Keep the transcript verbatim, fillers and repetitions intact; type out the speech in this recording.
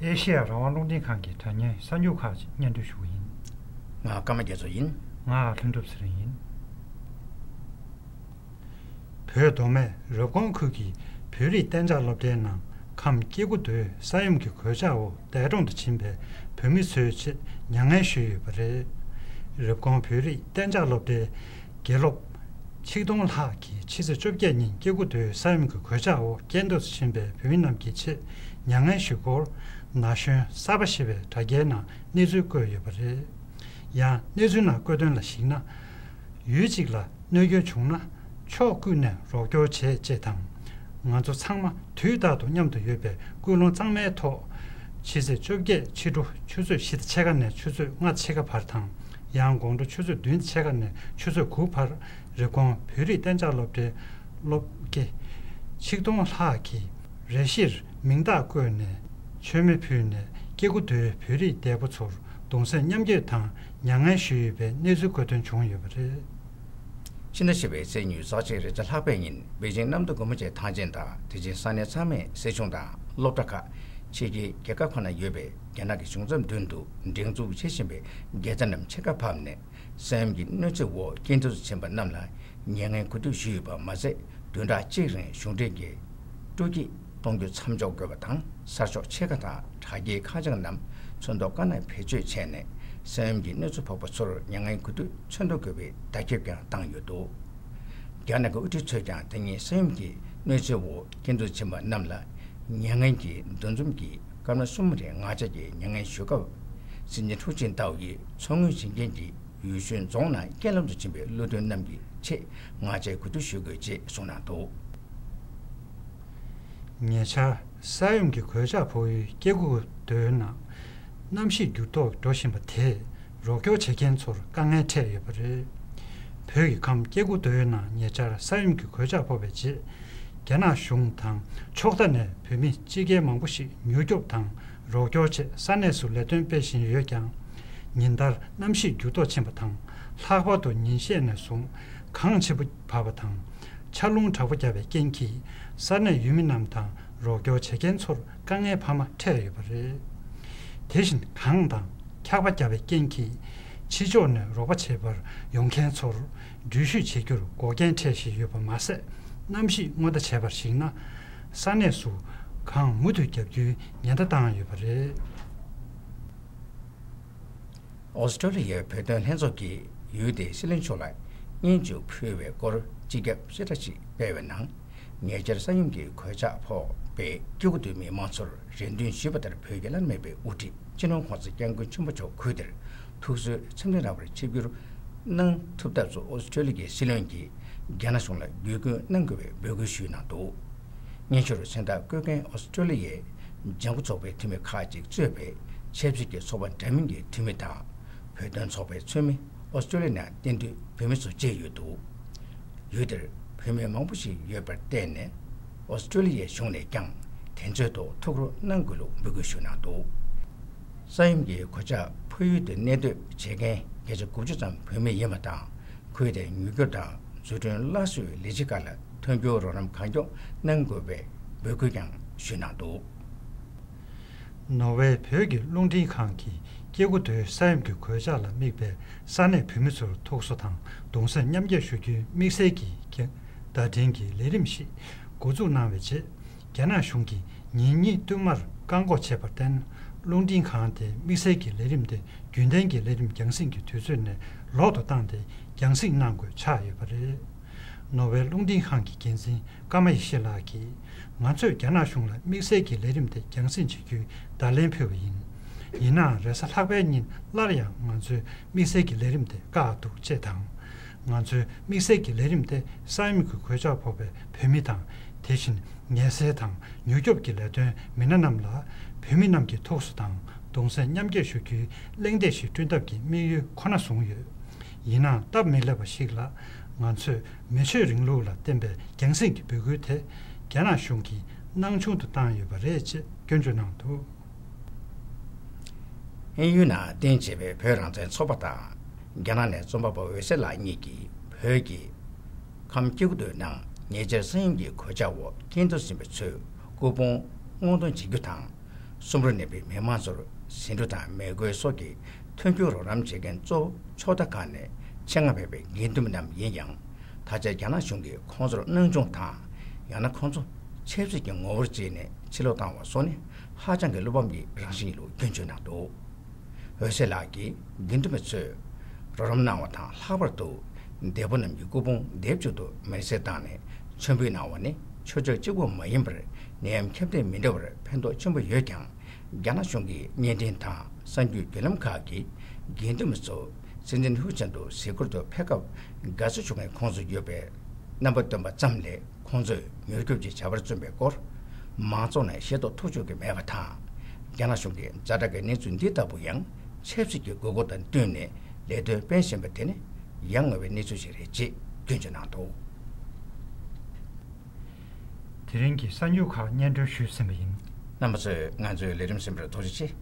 ཨེ་ཤེ་ཡ་རང་དབང་རླུང་འཕྲིན་ཁང་གི་དྲ་བརྙན་གསར་འགྱུར་ཁག་ཅིག་སྙན་སྒྲོན་ཞུ་གི་ཡིན། ང་ཀརྨ་རྒྱ་མཚོ་ཡིན། ང་ལྷུན་གྲུབ་ཚེ་རིང་ཡིན། བོད་མདོ་སྨད་རེབ་གོང་ཁུལ་གྱི་བོད་རིགས་གཏན་འཇགས་སློབ་གྲྭའི་ནང་ཁམས་སྐྱེ་རྒུ་མདོའི་ས་ཡོམ་གྱི་གོད་ཆག་འོག་འདས་གྲོངས་སུ་ཕྱིན་པའི་བོད་མི་ཚོའི་ཆེད་མྱ་ངན་ཞུས་ཡོད་པ་རེད། རེབ་གོང་བོད་རིགས་གཏན་འཇགས་སློབ་གྲྭའི་དགེ་སློབ་ཆིག་སྟོང་ལྷག་གིས་ཕྱི་ཚེས་བཅོ་བརྒྱད་ཉིན་སྐྱེ་རྒུ་མདོའི་ས་ཡོམ་གྱི་གོད་ཆག་འོག་རྐྱེན་འདས་སུ་ཕྱིན་པའི་བོད་མི་རྣམས་ཀྱི་ཆེད་མྱ་ངན་ཞུ་སྐོར་ན་གཞོན་གསར་པ་ཞེས་པའི་དྲ་རྒྱའི་ནང་གནས་ཚུལ་བཀོད་ཡོད་པ་རེད། ཡང་གནས་ཚུལ་ནང་བཀོད་དོན་ལ་གཞིགས་ན། ཡུལ་གཅིག་ལ་གནོད་སྐྱོན་བྱུང་ན་ཕྱོགས་ཀུན་ནས་རོགས་སྐྱོར་བྱེད་ཅེས་དང་། ང་ཚོ་ཚང་མ་དུས་རྟག་ཏུ་མཉམ་དུ་ཡོད་པའི་ཀུན་སློང་གཙང་མའི་ཐོག་ཕྱི་ཚེས་བཅོ་བརྒྱད་ཕྱི་དྲོ་ཆུ་ཚོད་བཞི་དང་ཕྱེད་ཀ་ནས་ཆུ་ཚོད་ལྔ་ཕྱེད་ཀ་བར་དང་། ཡང་དགོང་དྲོ་ཆུ་ཚོད་བདུན་ཕྱེད་ཀ་ནས་ཆུ་ཚོད་དགུ་བར་རེབ་གོང་བོད་རིགས་གཏན་འཇགས་སློབ་གྲྭའི་སློབ་དགེ་ཆིག་སྟོང་ལྷག་གིས་རེ་ཞིག་མིང་རྟགས་བཀོད་ནས་མཆོད་མེ་ཕུལ་ནས་སྐྱེ་རྒུ་མདོའི་བོད་རིགས་འདས་པོ་ཚོར་གདུང་སེམས་མཉམ་སྐྱེད་དང་མྱ་ངན་ཞུས་ཡོད་པའི་གནས་ཚུལ་བཀོད་དོན་བྱུང་ཡོད་པ་རེད། ཕྱི་ཟླ་བཞི་པའི་ཚེས་ཉི་ཤུ་རྩ་གཅིག་རེས་གཟའ་ལྷག་པའི་ཉིན་པེ་ཅིང་གནམ་བདེ་སྒོ་མོ་ཆེའི་ཐང་ཆེན་དང་དེ་བཞིན་ས་གནས་ཚང་མས་སྲིད་གཞུང་དང་སློབ་གྲྭ་ཁག་ཕྱི་རྒྱལ་རྒྱལ་ཁབ་ཁག་ན་ཡོད་པའི་རྒྱ་ནག་གི་གཞུང་ཚབ་མདུན་དུ་སྒྲེང་འཛུགས་བྱེད་བཞིན་པའི་དགེ་རྩ་རྣམས་ཕྱེད་ཀ་ཕབ་ནས་ས་ཡོམ་གྱི་གནོད་འཚེ་འོག་རྐྱེན་འདས་སུ་ཕྱིན་པ་རྣམས་ལ་མྱ་ངན་གུས་འདུད་ཞུས་ཡོད་པ་མ་ཟད། བདུན་ཕྲག་གཅིག་རིང་གཞུང་འབྲེལ་གྱི་སྤྲོ་སྐྱིད་གཏོང་རྒྱུ་མཚམས་འཇོག་དགོས་པ་དང་། གསར་ཤོག་ཕྱེད་ཀ་དང་དྲ་རྒྱའི་ཁ་བྱང་རྣམས་ཚོན་མདོག་དཀར་ནག་བེད་སྤྱོད་བྱས་ནས་ས་ཡོམ་གྱི་གནོད་འཚེ་ཕོག་པ་ཚོར་མྱ་ངན་གུས་འདུད་མཚོན་རྟགས་དགོས་པའི་བརྡ་ཁྱབ་ཀྱང་བཏང་ཡོད་འདུག་རྒྱ་ནག་གི་དབུ་ཁྲིད་ཚོས་ཀྱང་དེ་ཉིན་ས་ཡོམ་གྱི་གནོད་འཚེ་འོག་རྐྱེན་འདས་ཕྱིན་པ་རྣམས་ལ་མྱ་ངན་གྱི་འདུ་འཛོམས་ཀྱི་སྐར་མ་གསུམ་རིང་ངག་བཅད་ཀྱི་མྱ་ངན་ཞུ་སྐབས། སྲིད་འཛིན་ཧྲུའུ་ཅིན་ཏའོ་ཡིས་མཚོ་སྔོན་ཞིང་ཆེན་གྱི་ཡུལ་ཤུལ་རྫོང་ནང་རྐྱེན་ལམ་དུ་ཕྱིན་པའི་བློ་མཐུན་རྣམས་ཀྱི་ཆེད་ངག་བཅད་གུས་འདུད་ཞུ་དགོས་ཅེས་གསུངས་གནང་འདུག་ཉེ་ཆར་ས་ཡོམ་གྱི་གོད་ཆག་ཕོག་ཡུལ་སྐྱེ་རྒུ་མདོའི་ནང་གནམ་གཤིས་འགྱུར་ལྡོག་འགྲོ་བཞིན་པ་དེས་རོགས་སྐྱོར་བྱེད་མཁན་ཚོར་དཀའ་ངལ་འཕྲད་ཡོད་པ་རེད། བོད་ཀྱི་ཁམས་སྐྱེ་རྒུ་མདོའི་ནང་ཉེ་ཆར་ས་ཡོམ་གྱི་གོད་ཆག་ཕོག་པའི་རྗེས། རྒྱ་ནག་གཞུང་དང་ཕྱོགས་མཐའ་ནས་བོད་མི་སྤྱི་སྒེར་མང་པོ་ཞིག་མྱུར་སྐྱོབ་དང་རོགས་སྐྱོར་ཆེད་ས་གནས་སུ་ལས་དོན་སྤེལ་བཞིན་ཡོད་ཀྱང་། ཉིན་ལྟར་གནམ་གཤིས་འགྱུར་ལྡོག་ཕྱིན་པ་དང་། ལྷག་པར་དུ་ཉིན་ཤས་ནས་བཟུང་གངས་ཆེན་པོ་བབས་པ་དང་། ཆར་རླུང་དྲག་པོ་བརྒྱབ་པའི་རྐྱེན་གྱིས་ས་གནས་ཡུལ་མི་རྣམས་དང་རོགས་སྐྱོར་བྱེད་མཁན་ཚོར་དཀའ་ངལ་འཕར་མ་འཕྲད་ཡོད་པ་རེད། དེ་བཞིན་གངས་དང་འཁྱགས་པ་བརྒྱབ་པའི་རྐྱེན་གྱིས་ཕྱི་ཕྱོགས་ནས་རོགས་པ་བྱེད་པར་ཡོང་མཁན་ཚོར་འགྲུལ་བཞུད་བྱེད་རྒྱུར་འགོག་རྐྱེན་འཕྲད་བཞིན་ཡོད་པ་མ་ཟད། གནམ་གཤིས་སྔོན་བརྡ་བྱས་པར་གཞིགས་ན། ས་གནས་སུ་གངས་མུ་མཐུད་བརྒྱབ་རྒྱུའི་ཉེན་བརྡ་བཏང་ཡོད་པ་རེད། ཨོ་སི་ཀྲོ་ལི་ཡའི་བོད་དོན་ལྷན་ཚོགས་ཀྱིས་ཡུལ་དེའི་སྲིད་བློན་མཆོག་ལ་སྙན་ཞུ་ཕུལ་བའི་སྐོར་སྤྱི་ཁྱབ་གསལ་བསྒྲགས་ཤིག་སྤེལ་བའི་ནང་། ཉེ་ཆར་ས་ཡོམ་གྱི་གོད་ཆག་ཕོག་པའི་སྐྱེ་རྒུ་མདོ་མི་མང་ཚོར་རེ་འདུན་ཞུས་པ་ལྟར། བོད་ཀྱི་བླ་ན་མེད་པའི་དབུ་ཁྲིད་སྤྱི་ནོར་༸གོང་ས་༸སྐྱབས་མགོན་ཆེན་པོ་མཆོག་ཁུལ་དེར་ཐུགས་གསོའི་འཚམས་འདྲི་རག་པར་ཆིབས་བསྒྱུར་གནང་ཐུབ་ཐབས་སུ་ཨོ་སི་ཀྲོ་ལི་ཡའི་སྲིད་བློན་གྱིས་རྒྱ་ནག་གཞུང་ལ་བསྒྱུར་བཀོད་གནང་དགོས་པའི་འབོད་སྐུལ་ཞུས་གནང་འདུག་སྙན་ཞུར་མཚན་རྟགས་བཀོད་མཁན་ཨོ་སི་ཀྲོ་ལི་ཡའི་ལྗང་ཁུ་ཚོགས་པའི་འཐུས་མི་ཁག་ཅིག་གཙོས་པའི་ཆབ་སྲིད་ཀྱི་ཚོགས་པ་འདྲ་མིན་གྱི་འཐུས་མི་དང་། བོད་དོན་ཚོགས་པའི་འཐུས་མི་ཨོ་སི་ཀྲོ་ལི་ཡ་ནང་གཏན་སྡོད་བོད་མི་ཚོ་བཅས་ཡོད་འདུག་ཡུལ་དེར་བོད་མི་མང་པོ་ཞིག་ཡོད་པར་བརྟེན་ནས། ཨོ་སི་ཀྲོ་ལི་ཡའི་གཞུང་ནས་ཀྱང་དེ་ཚོའི་ཐོག་ཐུགས་ཁུར་གནང་དགོས་ལུགས་འབོད་སྐུལ་ཞུས་གནང་འདུག་ས་ཡོམ་གྱི་གོད་ཆག་ཕོག་ཡུལ་དུ་གནས་སྡོད་བྱེད་མཁན་བརྒྱ་ཆ་དགུ་བཅུ་ཙམ་བོད་མི་ཡིན་པ་དང་། ཁུལ་དེའི་མྱུར་སྐྱོབ་དང་འཛུགས་སྐྲུན་སླར་གསོའི་ལས་གཞི་ཁག་ལ་མཐུན་འགྱུར་རོགས་རམ་གང་མགྱོགས་གནང་དགོས་པའི་འབོད་སྐུལ་ཀྱང་ཞུས་གནང་འདུག་ནོར་ཝེ་བོད་ཀྱི་རླུང་འཕྲིན་ཁང་གིས་སྐྱེ་རྒུ་མདོའི་ས་ཡོམ་གྱི་གོད་ཆག་ལ་དམིགས་པའི་ས་གནས་བོད་མི་ཚོར་ཐུགས་གསོ་དང་གདུང་སེམས་མཉམ་སྐྱེད་ཞུ་རྒྱུའི་དམིགས་བསལ་གྱི་བརྡ་འཕྲིན་གྱི་ལས་རིམ་ཞིག་འགོ་འཛུགས་གནང་བའི་རྗེས། རྒྱ་ནག་གཞུང་གིས་ཉིན་གཉིས་བསྟུད་མར་བཀག་འགོག་བྱས་པར་བརྟེན། རླུང་འཕྲིན་ཁང་དེས་དམིགས་བསལ་གྱི་ལས་རིམ་དེ་རྒྱུན་ལྡན་གྱི་ལས་རིམ་རྒྱང་སྲིང་གི་དུས་ཚོད་ནས་ལོག་ཏུ་བཏང་སྟེ་རྒྱང་སྲིང་གནང་དགོས་ཆགས་ཡོད་པ་རེད། ནོར་ཝེ་རླུང་འཕྲིན་ཁང་གི་འགན་འཛིན་ཀརྨ་ཡེ་ཤེས་ལགས་ཀྱིས། ང་ཚོས་རྒྱ་ནག་གཞུང་ལ་དམིགས་བསལ་གྱི་ལས་རིམ་དེ་རྒྱང་སྲིང་བྱེད་རྒྱུའི་བརྡ་ལན་ཕུལ་བ་ཡིན། ཡིན་ནའང་རེས་གཟའ་ལྷག་པའི་ཉིན་སླར་ཡང་ང་ཚོས་དམིགས་བསལ་གྱི་ལས་རིམ་དེ་བཀག་འདུག་ཅེས་དང་། ང་ཚོའི་དམིགས་བསལ་གྱི་ལས་རིམ་དེ་ས་ཡོམ་གྱི་གོད་ཆག་ཕོག་པའི་བོད་མི་དང་། དེ་བཞིན་ངལ་སེལ་དང་མྱུར་སྐྱོབ་ཀྱི་ལས་དོན་མི་སྣ་རྣམས་ལ་བོད་མི་རྣམས་ཀྱི་ཐུགས་གསོ་དང་གདུང་སེམས་མཉམ་སྐྱེད་ཞུ་རྒྱུའི་གླེང་སྟེགས་ཤིག་བསྐྲུན་ཐབས་ཀྱི་དམིགས་ཡུལ་ཁོ་ན་བཟུང་ཡོད། ཡིན་ནའང་སྟབས་མི་ལེགས་པ་ཞིག་ལ། ང་ཚོས་མི་ཆོས་རིང་ལུགས་ལ་བརྟེན་པའི་རྒྱང་སྲིང་གི་འབོད་སྐུལ་དེ་རྒྱ་ནག་གཞུང་གིས་སྣང་ཆུང་དུ་བཏང་ཡོད་པ་རེད་ཅེས་སྐྱོན་བརྗོད་གནང་འདུག་དབྱིན་ཡུལ་ནང་རྟེན་བྱས་པའི་བོད་རང་བཙན་ཚོགས་པ་དང་། རྒྱ་ནག་ནས་རྩོམ་པ་པོ་འོད་ཟེར་ལགས་གཉིས་ཀྱིས་བོད་ཀྱི་ཁམས་སྐྱེ་རྒུ་མདོའི་ནང་ཉེ་ཆར་ས་ཡོམ་གྱི་གོད་ཆག་འོག་རྐྱེན་འདས་ཟིན་པ་ཚོའི་སྐུ་ཕུང་སྔོག་འདོན་བྱེད་རྒྱུ་དང་། སུམ་བརྒྱ་ནང་པའི་མི་མང་ཚོར་ཟིང་འཁྲུག་དང་མི་དགོས་སོགས་ཀྱི་མཐུན་འགྱུར་རོགས་རམ་བྱེད་མཁན་གཙོ་བོ་ཕྱོགས་མཐའ་ཁག་ནས་ཆེད་མངགས་ཕེབས་པའི་དགེ་འདུན་པ་རྣམས་ཡིན་ཀྱང་། ད་ཆ་རྒྱ་ནག་གཞུང་གིས་ཁོང་ཚོར་སྣང་ཆུང་དང་། ཡང་ན་ཁོང་ཚོ་ཆབ་སྲིད་ཀྱི་ངོ་བོར་བརྩིས་ནས་ཕྱིར་ལོག་བཏང་བ་སོགས་ནི་ཧ་ཅང་གི་བློ་ཕམ་གྱི་རང་བཞིན་ཡིན་ལུགས་སྐྱོན་བརྗོད་གནང་འདུག། འོད་ཟེར་ལགས་ཀྱིས་དགེ་འདུན་པ་ཚོས་རོགས་རམ་གནང་བ་དང་ལྷག་པར་དུ་འདས་པོ་རྣམས་ཀྱི་སྐུ་ཕུང་སྡེབ་གཅིག་ཏུ་མེར་སྲེག་བཏང་ནས་མཆོད་འབུལ་གནང་བ་ནི་ཆོས་ཕྱོགས་གཅིག་པུ་མ་ཡིན་པར་ནད་ཡམས་ཁྱབ་གདལ་མི་འགྲོ་བར་ཕན་ཐོགས་ཆེན་པོ་ཡོད་ཀྱང་། རྒྱ་ནག་གཞུང་གི་བརྙན་འཕྲིན་དང་གསར་འགྱུར་བརྒྱུད་ལམ་ཁག་གིས་དགེ་འདུན་པ་ཚོ་སྲིད་འཛིན་ཧུའུ་ཅིན་ཏུ་གཟིགས་སྐོར་དུ་ཕེབས་སྐབས་དགའ་བསུ་ཞུ་མཁན་ཁོང་ཚོ་ཡོད་པའི་རྣམ་པ་སྟོན་པ་ཙམ་ལས། ཁོང་ཚོས་མྱུར་སྐྱོབ་ཀྱི་བྱ་བར་བརྩོན་པའི་སྐོར་མང་ཚོགས་ནས་ཤེས་རྟོགས་ཐུབ་ཆོག་གི་མེད་པ་དང་། རྒྱ་ནག་གཞུང་གི་ཛ་དྲག་གི་གནས་ཚུལ་འདི་ལྟ་བུ་ཡང་ཆབ་སྲིད་ཀྱི་དགོས་མཁོ་དང་བསྟུན་ནས་ལས་དོན་སྤེལ་བཞིན་པ་དེ་ནི་ཡ་ང་བའི་གནས་ཚུལ་ཞིག་རེད་ཅེས་སྐྱོན་བརྗོད་གནང་འདུག། དེ་རིང་གི་གསར་འགྱུར་ཁག་སྙན་སྒྲོན་ཞུས་ཟིན་པ་ཡིན། རྣམ་པ་ཚོས་ང་ཚོའི་ལས་རིམ་གསན་པར་ཐུགས་རྗེ་ཆེ།